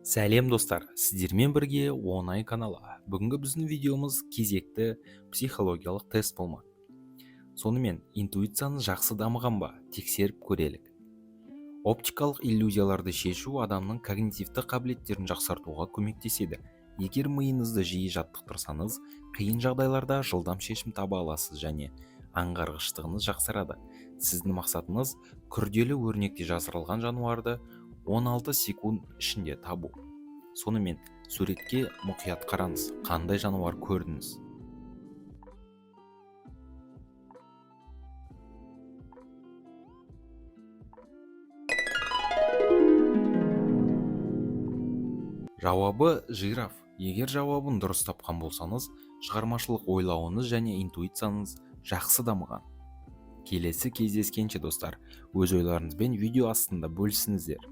Сәлем, достар! Сіздермен бірге Оңай каналы. Бүгінгі біздің видеомыз кезекті психологиялық тест болмақ. Сонымен, интуицияңыз жақсы дамыған ба, тексеріп көрелік. Оптикалық иллюзияларды шешу адамның когнитивті қабілеттерін жақсартуға көмектеседі. Егер миыңызды жиі жаттықтырсаңыз, қиын жағдайларда жылдам шешім таба аласыз және аңғарғыштығыңыз жақсарады. Сіздің мақсатыңыз – күрделі өрнекте жасырылған жануарды 16 секунд ішінде табу. Сонымен, суретке мұқият қараңыз. Қандай жануар көрдіңіз? Жауабы – жираф. Егер жауабын дұрыс тапқан болсаңыз, шығармашылық ойлауыңыз және интуицияңыз жақсы дамыған. Келесі кездескенше, достар! Өз ойларыңызбен видео астында бөлісіңіздер.